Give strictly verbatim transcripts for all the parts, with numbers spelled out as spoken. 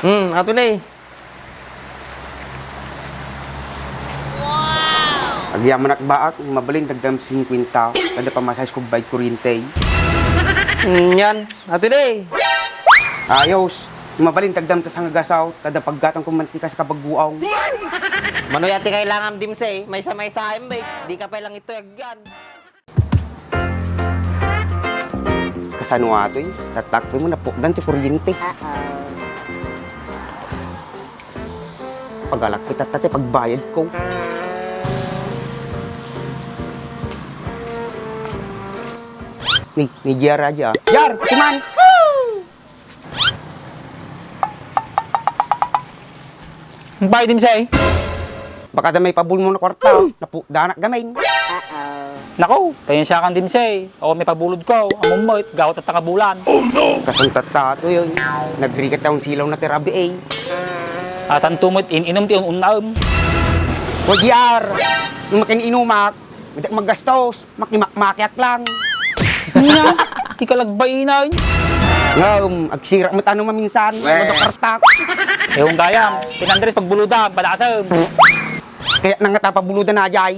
Hmm, ato na eh. Agyamanak baak, mabalin dagdam singkwenta, kada pamasahe ko bayad kuryente. Hmm, yan. Ato na eh. Ayos. Mabalin dagdam ta sangagasaw, kada paggatang ko mantika sa kabaguaw. Mano yati kailangan dimse, maysa-maysa, bay. Di ka pa lang ito agyan. Kasano atoy? Tatakpi mo, napukdan ti kuryente. Uh-oh. Pagalak kita, tate, pagbayad ko. Ni, ni J R aja. J R, kuman! Ang bayad, Dimsay? Baka da may pabul mo na kwarta, napukdanak gamin. Nako, pasensiakan, Dimsay. Ako may pabulod ko, amumot, gawat at takabulan. Kasanta tato yun. Nagrigat akong silaw na ti rabi eh. Atan tumot in-inum ti un-unnaem. Wagyar! Nung makin-inumak, madak maggastos. Makimakmakiak lang. Nya, ti kalagbainay. Ngem, agsirak met ano maminsan, Weh. Madukartak. Ewan gayam, si Andres pagbuludan, padasem. Kaya nang nga tapabuludan na, Jay.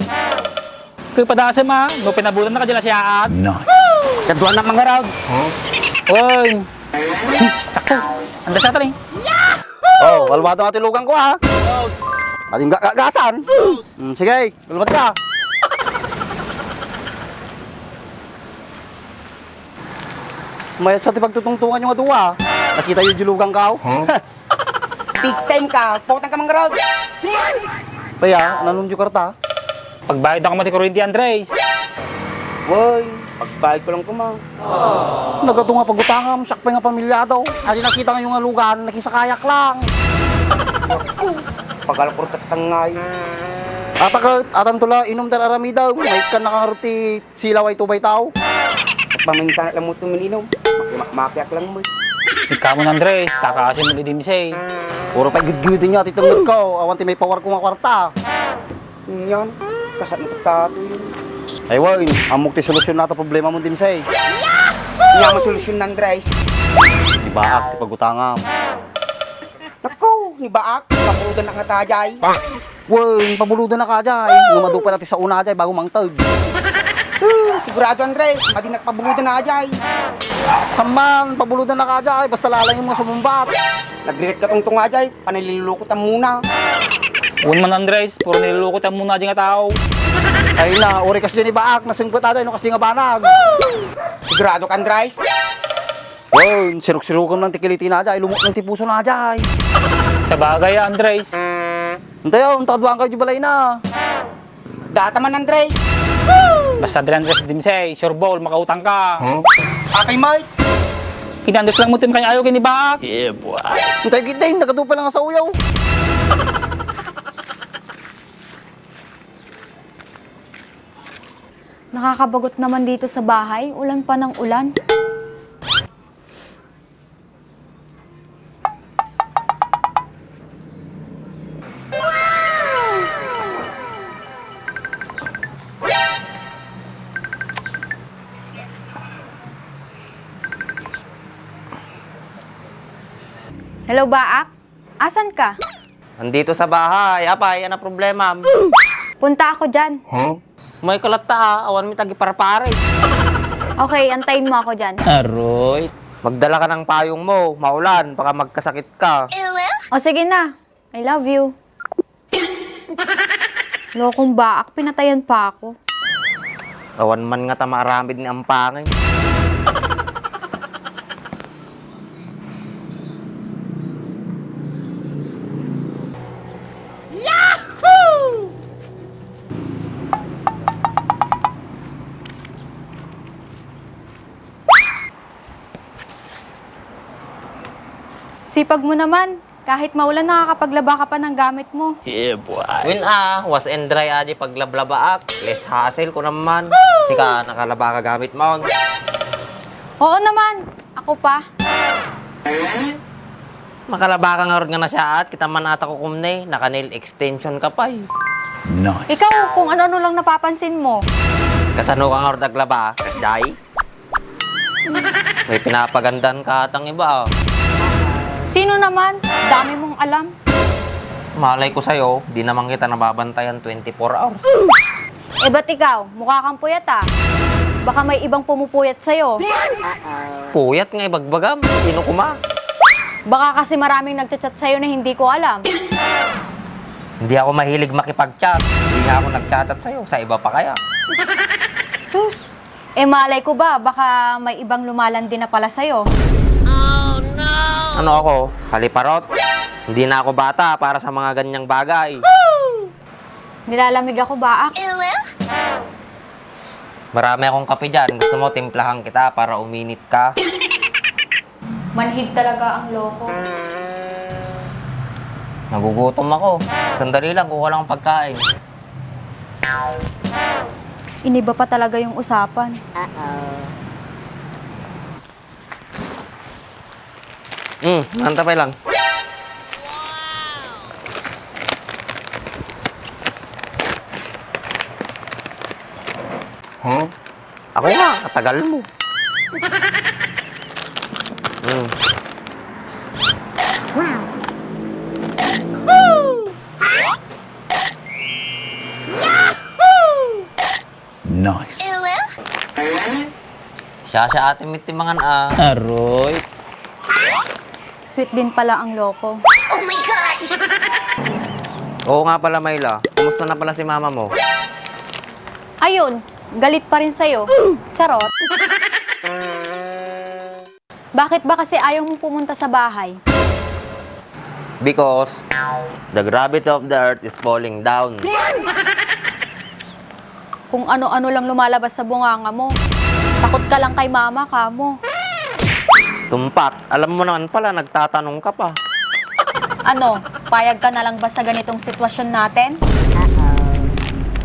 Kaya padasem, ah, no pinabutan na ka dyan na siyaat. Nice. Kaduan na mangarag. Oy. Sakto. Andres natin eh. Oh, walwado nga ti lugan ko, ah. Adim ga-, ga-, gasan. Hmm, sige. Lulukat ka. Mayat sa ti pagtutungtungan yung aduwa. Nakita yung julugang ka, oh. Huh? Big time ka. Pautang ka mangarag. Kaya, nanong yung karta? Pagbayad na ko mati kuryente, Andres. Woy, pagbayad ko lang kuma. Nagato nga pagutangam, siak pay nga pamilyado. Adi nakita nga yung alugan, nakisakayak lang. Pagalkurtak tangay. Ata ket, atan tula, inum der aramidem, maikkan na kang ruti, silaw ay tubay tao. Paminsan lang mo tumininum, makiak lang mo. Ikaw mo, Andres, kakaasim mo di Dimsay. Puro pay gudgudin niya, titungod ko, awan ti may pawar ko nga kwarta. Yan. Kasat mo tato yun. Ay, Wayne, amok ti solusyon na to problema mo, Dimsay. Nga mo solusyon na, Andres. Ibaak ti pagutangam. Naku, ni Baak, pabuludan na ka ta, Jay. Wayne, pabuludan na ka, Jay. Nga madupa na ti sauna, Jay, bago mangtag. Uh, sigurado, Andres, madi nagpabuludan na, Jay. Saman, pabuludan na ka, Jay. Basta lalang yung mga sumumbat. Nagrigat ka tungtong, Jay. Panililoko ta muna. Wen man, Andres, puro nililoko ta muna di nga tao. Ay na, uri kas di ni Baak, nasengpet aday no kas di nga banag. Sigurado ka, Andres? Wen, sirok-sirokam lang ti kiliti na aday, lumot lang ti puso na aday. Sabagay, Andres. Antay, oh, unta kaduaan kayo di balay na. Data man, Andres. Basta, Andres, Andres, Dimsay, sure ball, makautang ka. Huh? Apay, Mike. Kini Andres lang mo, Tim, kanya ayaw, kini Baak. Yeah, boy. Antay, kita, yung nagatupa lang sa uyaw. Nakakabagot naman dito sa bahay, ulan pa ng ulan. Hello, Baak? Asan ka? Nandito sa bahay. Apay, ano problema? Punta ako dyan. Huh? May kalatta, ah. Awan mi tagiparpare. Okay, antayin mo ako dyan. Aroy. Magdala ka ng payong mo. Maulan, baka magkasakit ka. O sige na. I love you. Lokong Baak, pinatayan pa ako. Awan man nga ta maaramid ni Ampangin. Sipag mo naman. Kahit maulan, nakakapaglaba ka pa ng gamit mo. Yeah, boy. Wen a, wash and dry a di paglablabaak. Less hassle ko naman. Sika, nakalaba ka gamit mo? Oo naman. Ako pa. Makalaba ka ngarud nga nasyaat, kita man ata kukumne, naka-nail extension ka pay. Nice. Ikaw, kung ano-ano lang napapansin mo. Kasano ka ngarud aglaba? Day? May pinapagandahan ka atang iba, ah. Sino naman? Dami mong alam. Malay ko sa'yo, di naman kita nababantayan twenty-four hours. Eh, ba't ikaw? Mukha kang puyat, ah. Baka may ibang pumupuyat sa'yo. Puyat nga ibagbagam. Sino kuma? Baka kasi maraming nagchat-chat sa'yo na hindi ko alam. Hindi ako mahilig makipag-chat. Hindi nga ako nagchat-chat sa'yo. Sa iba pa kaya? Sus! Eh, malay ko ba, baka may ibang lumalandi na pala sa'yo. Ano ako? Haliparot? Hindi na ako bata para sa mga ganyang bagay. Nilalamig ako, baak. Marami akong kape dyan. Gusto mo, timplahan kita para uminit ka? Manhid talaga ang loko. Nagugutom ako. Sandali lang, kuha lang ang pagkain. Iniba pa talaga yung usapan. Hmm, mantapay lang. Huh? Ako nga, katagal mo. Hmm. Nice. Siya, siya ate, mitimangan, ah. Aroy. Sweet din pala ang loko. Oo nga pala, Myla. Kumusta na pala si mama mo? Ayun, galit pa rin sa'yo. Charot. Bakit ba kasi ayaw mong pumunta sa bahay? Because the gravity of the earth is falling down. Kung ano-ano lang lumalabas sa bunganga mo. Takot ka lang kay mama, kamo. Tumpak, alam mo naman pala, nagtatanong ka pa. Ano, payag ka na lang ba sa ganitong sitwasyon natin?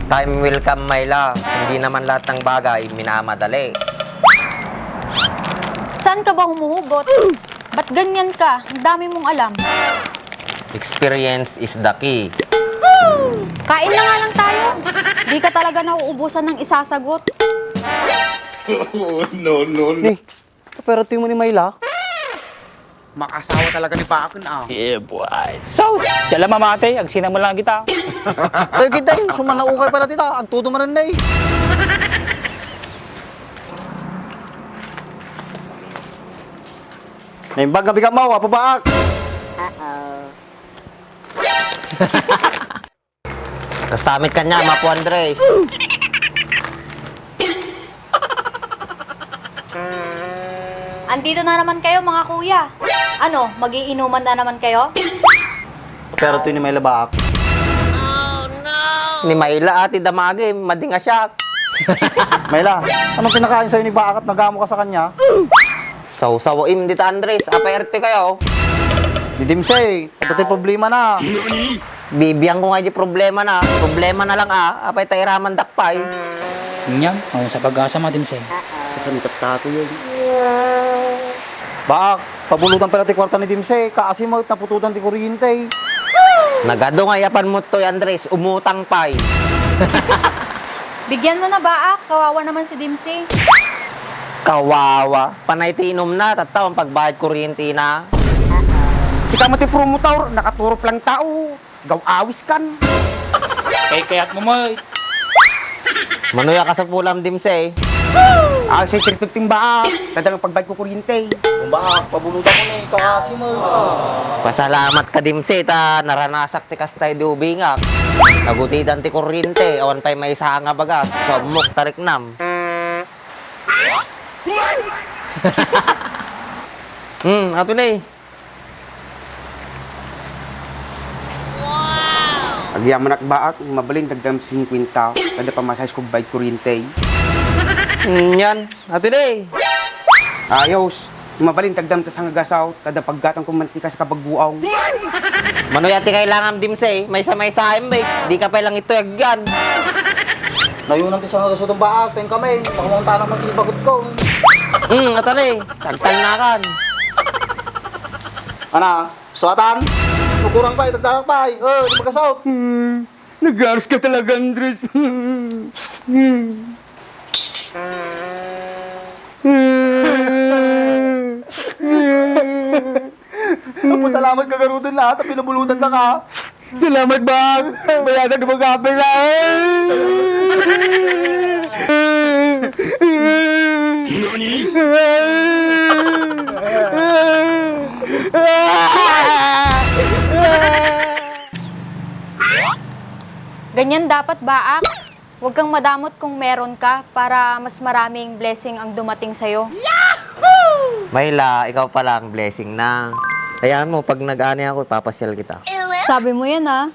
Time will come, Myla. Hindi naman lahat ng bagay minamadali. Saan ka ba humuhugot? Ba't ganyan ka? Ang dami mong alam. Experience is the key. Kain na nga lang tayo. Di ka talaga nauubusan ng isasagot. No, no, no. Ni, pero tuyo mo ni Myla? Makasawa talaga ni Baak, ah. Yeah, boy. So, dyan lang mamati, agsina mo lang kita. Tayo kita eh, sumanaukay pala tita, agtudo manen na eh. Naimbag nga bigat mo, apo Baak. Kastamit ka niya, Mapo Andres. Andito na naman kayo, mga kuya. Ano, magiinuman na naman kayo? Pero ito ni Myla Baak. Ni Myla, ati damagi, madinga siya. Myla, anong pinakain sa'yo ni Baak at nagamo ka sa kanya? Sawsaw im dita, Andres. Apay erte kayo? Ni Dimsey, ito yung problema na. Bibiyan ko nga di problema na. Problema na lang, ah. Apay ta iraman dakpay. Nyan, ang sa pag-asa, Madimsey. Kasanitap tato yun. Baak, pabulutan pala ti kwarta ni Dimsey. Kaasi mo, napututan ti kuryente. Nagado nga yapan mo to, Andres. Umutang pay. Bigyan mo na, Baak. Kawawa naman si Dimsey. Kawawa. Panay ti inum na, tatta, ang pagbayad kuryente na. Sika mo ti promotor, nakaturop lang tao. Gaw awis kan. Kay kayat mo mo. Manuya ka sa pulam, Dimsey. Ah, say three fifty Baak. Tadang pagbayad ko kuryente. Baak, pabulutan ko ni, kaasi mo. Pasalamat ka, Dimsey, ta naranasak ti kastay di ubingak. Nagutitan ti kuryente, awan pay maysa nga bagas. Sammok, tariknam. Hmm, ato ni. Agyamanak Baak, mabalin dagdam singkwenta, kada pamasahe ko bayad kuryente. Nyan, ato ni. Ayos, mabalin dagdam ta sangagasaw, kada paggatang ko mantika sa kabaguaw. Manuya ti kailangan, Dimsey, maysa-maysa, bay. Di ka pay lang ito agyan. Nayunan ti sangagasaw tong Baak, tayong kami, pakumunta naman ti bagot ko. Hmm, ato ni. Tagtal na kan. Ana, suatan? Kukurang pa, itagdakak pa, eh. Oh, di magkasaw. Hmm, nagaros ka talaga, Andres. Hmm. Pasalamat ka garuden lahat, a pinabulutan na ka. Salamat, Bang. Mayatag mo kapil na. Ganyan dapat, Baak. Huwag kang madamot kung meron ka para mas maraming blessing ang dumating sa'yo. Myla, ikaw pala ang blessing na. Hayaan mo, pag nag-ani ako, ipapasyal kita. Sabi mo yan, ah.